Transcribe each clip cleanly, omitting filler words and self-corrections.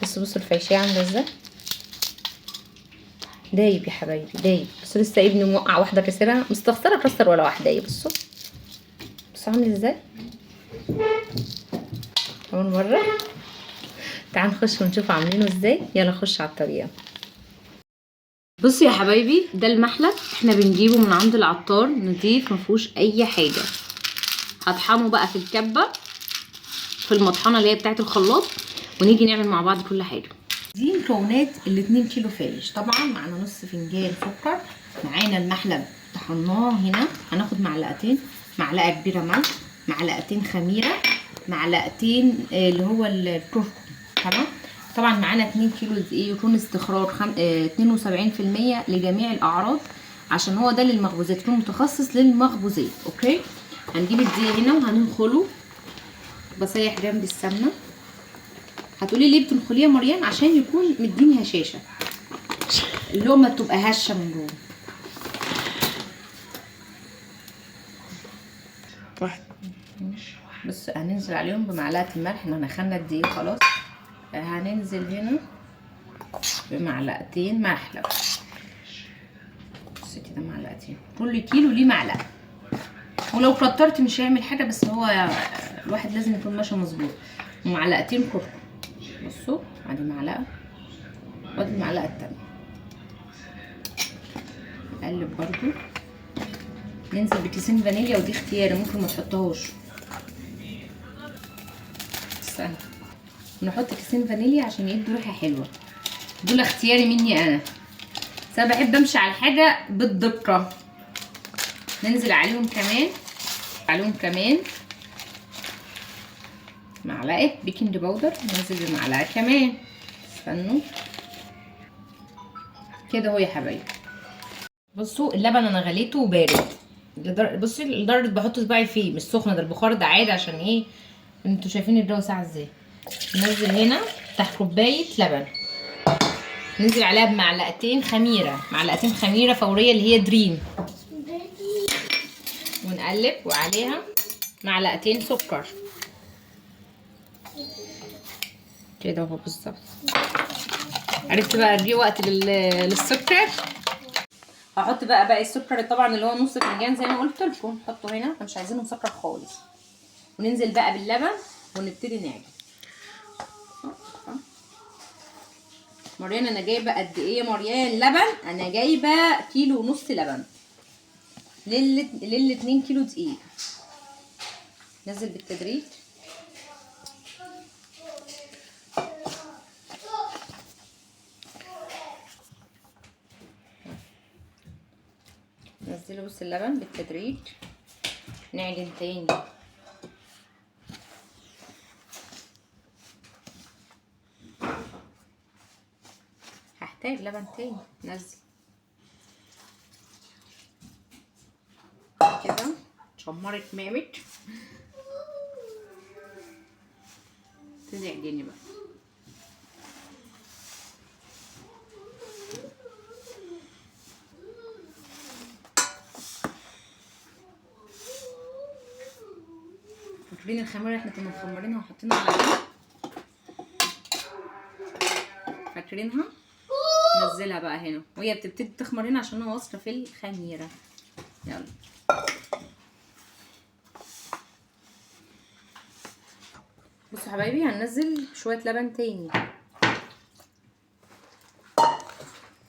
بصوا بصوا الفايشيه عامله ازاي، دايب يا حبايبي دايب. بصوا لسه ابني موقع واحدة كسرها، مستخسره كسر ولا واحدة. ايه بصوا بصوا عامل ازاي. اول مرة تعال نخش ونشوف عاملينه ازاي. يلا نخش على الطريقة. بصوا يا حبايبي، ده المحلب احنا بنجيبه من عند العطار، نضيف مفيهوش اي حاجة. هطحنه بقى في الكبه، في المطحنه اللي هي بتاعه الخلاط، ونيجي نعمل مع بعض كل حاجة. دي مكونات ال2 كيلو فايش. طبعا معانا نص فنجان سكر، معانا المحلب طحناه هنا، هناخد معلقتين، معلقه كبيرة ملح، معلقتين خميره، معلقتين اللي هو الكركم. تمام. طبعا معانا 2 كيلو دقيق يكون استخراج 72% لجميع الاعراض، عشان هو ده للمخبوزات، يكون متخصص للمخبوزات. okay، هنجيب الدقيق هنا وهننخله. بسيح جنب السمنة. هتقولي ليه بتنخليه يا مريم؟ عشان يكون مديني هشاشة، اللقمة تبقى هشه من جوه. واحد. بس هننزل عليهم بمعلقه الملح، احنا نخلنا الدقيق خلاص. هننزل هنا بمعلقتين محلب، بصي كده معلقتين، كل كيلو ليه معلقه، ولو كترت مش هيعمل حاجة، بس هو الواحد لازم يكون ماشي مظبوط. ومعلقتين كركم، بصوا ادي معلقه وادي المعلقة التانية. نقلب برضو. ننزل بكيسين فانيليا، ودي اختياري ممكن ما تحطهوش. استنى، نحط كيسين فانيليا عشان يدوا ريحه حلوة. دول اختياري مني انا، بس انا بحب امشي على الحاجة بالدقه. ننزل عليهم كمان، عليهم كمان معلقه baking powder، ننزل بمعلقه كمان. استنوا كده اهو يا حبايبي. بصوا اللبن انا غليته وبارد، بصي لدرجة بحط صباعي فيه، مش سخن، ده البخار ده عادي. عشان ايه؟ انتوا شايفين الجو ساقع ازاي. ننزل هنا تحت كوباية لبن، ننزل عليها بمعلقتين خميره، معلقتين خميره فورية اللي هي دريم، ونقلب، وعليها معلقتين سكر كده اهو بالظبط. عرفت بقى دي وقت للسكر. هحط بقى باقي السكر طبعا اللي هو نص فنجان زي ما قلت لكم، حطه هنا، احنا مش عايزينه مسكر خالص. وننزل بقى باللبن ونبتدي نعجن. مريان انا جايبه قد ايه يا مريان لبن؟ انا جايبه كيلو ونص لبن لل 2 كيلو دقيق. نزل بالتدريج. نزلوا بص اللبن بالتدريج، نعجن تاني. هحتاج لبن تاني. نزل كده، اتشمرت مامت. ابتدي اعجني بقى. فاكرين الخميره اللي احنا كنا مخمرينها وحاطينها على جنب؟ فاكرينها؟ نزلها بقى هنا وهي بتبتدي تخمر هنا عشان انا واثقة في الخميره. يلا بصوا حبايبي، هننزل شوية لبن تاني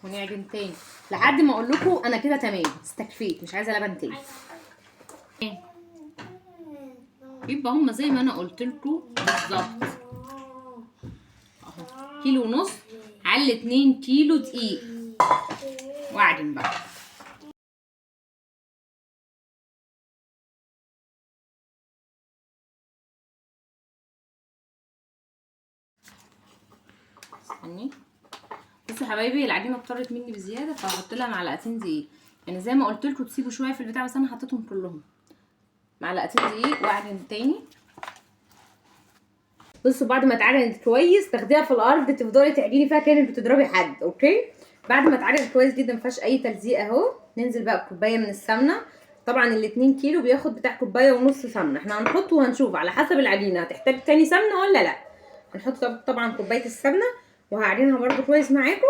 ونعجن تاني لحد ما اقول لكم انا كده تمام، استكفيت، مش عايزه لبن تاني. يبقى هما زي ما انا قلت لكم بالظبط اهو، كيلو ونص على 2 كيلو دقيق. واعجن بقى. استني بصوا يا حبايبي، العجينة اضطرت مني بزيادة، فهحط لها معلقتين دقيق. يعني زي ما قلت لكم تسيبوا شوية في البتاع، بس انا حطيتهم كلهم. معلقتين دقيق واعجن تاني. بصوا بعد ما اتعجنت كويس تاخديها في الارض تفضلي تعجني فيها كانك بتضربي حد. okay، بعد ما اتعجنت كويس جدا ما فيهاش اي تلزيق اهو. ننزل بقى بكوبايه من السمنة. طبعا ال2 كيلو بياخد بتاع كوباية ونص سمنه، احنا هنحط وهنشوف على حسب العجينة هتحتاج تاني سمنه ولا لا. هنحط طبعا كوباية السمنة وهعجنها برضو كويس معاكم،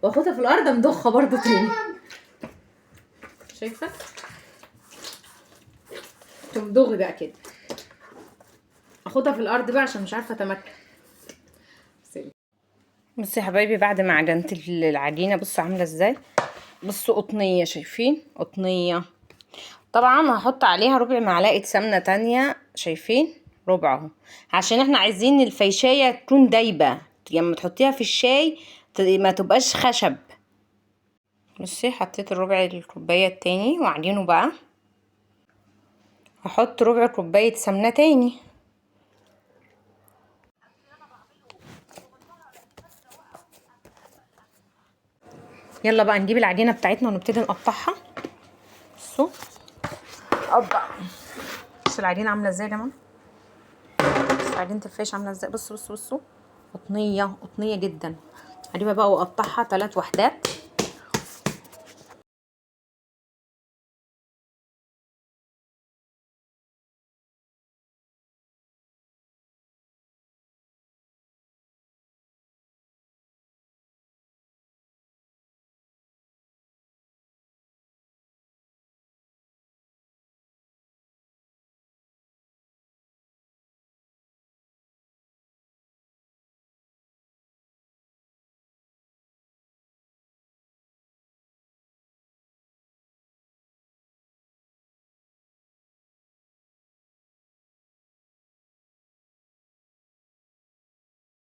واخدها في الارض امضخها برضو تاني. شايفه؟ تمضغي بقى كده. اخدها في الارض بقى عشان مش عارفه اتمكن. بصي يا حبايبي، بعد ما عجنت العجينة بصوا عامله ازاي. بصوا قطنيه، شايفين قطنيه؟ طبعا هحط عليها ربع معلقه سمنه تانية، شايفين ربع اهو، عشان احنا عايزين الفيشايه تكون دايبه، لما تحطيها في الشاي ما تبقاش خشب. بصي حطيت الربع الكوباية التاني وعجينه بقى. هحط ربع كوباية سمنه تاني. يلا بقى نجيب العجينة بتاعتنا ونبتدي نقطعها. بصوا قطع، بصوا العجينة عامله ازاي يا جماعة، بصوا عجينه الفيش عامله ازاي. بصوا بصوا بصوا، قطنيه قطنيه جدا. هجيبها بقى واقطعها 3 وحدات.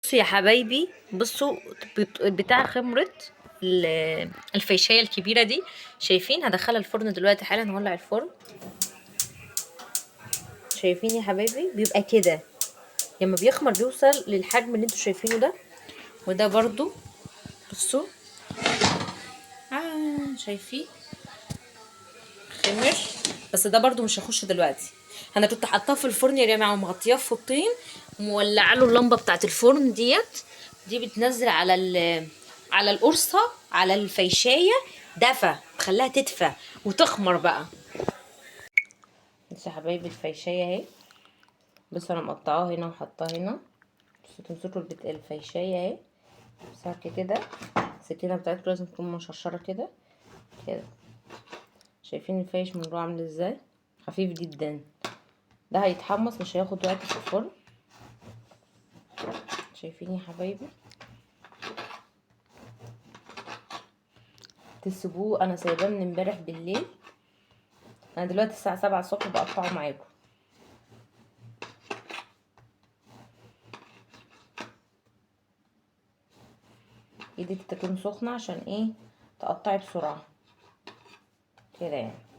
بصوا يا حبايبي، بصوا بتاع خمرة الفيشاية الكبيرة دي، شايفين؟ هدخلها الفرن دلوقتي حالا، هولع الفرن. شايفين يا حبايبي؟ بيبقى كده لما بيخمر بيوصل للحجم اللي انتوا شايفينه ده. وده برضو بصوا، شايفين خمر، بس ده برضو مش هخش دلوقتي. انا كنت حاطاه في الفرن يا جماعة ومغطياه في فوطين، ومولعه له اللمبة بتاعه الفرن ديت، دي بتنزل على القرصه على الفيشايه دفى، تخليها تدفى وتخمر بقى. بصوا يا حبايبي الفيشايه اهي، بصوا انا مقطعاها هنا وحطاها هنا. بصوا تمسكوا الفيشايه اهي بسرعة كده، السكينة بتاعتكم لازم تكون مشرشره كده كده. شايفين الفيش من جوه عامل ازاي؟ خفيف جدا. ده هيتحمص مش هياخد وقت في الفرن. شايفين يا حبايبي؟ تسيبوه، انا سايباه من امبارح بالليل، انا دلوقتي الساعة 7 الصبح بقطعه معاكم. ايدك تكون سخنة عشان ايه؟ تقطعي بسرعة كده يعني.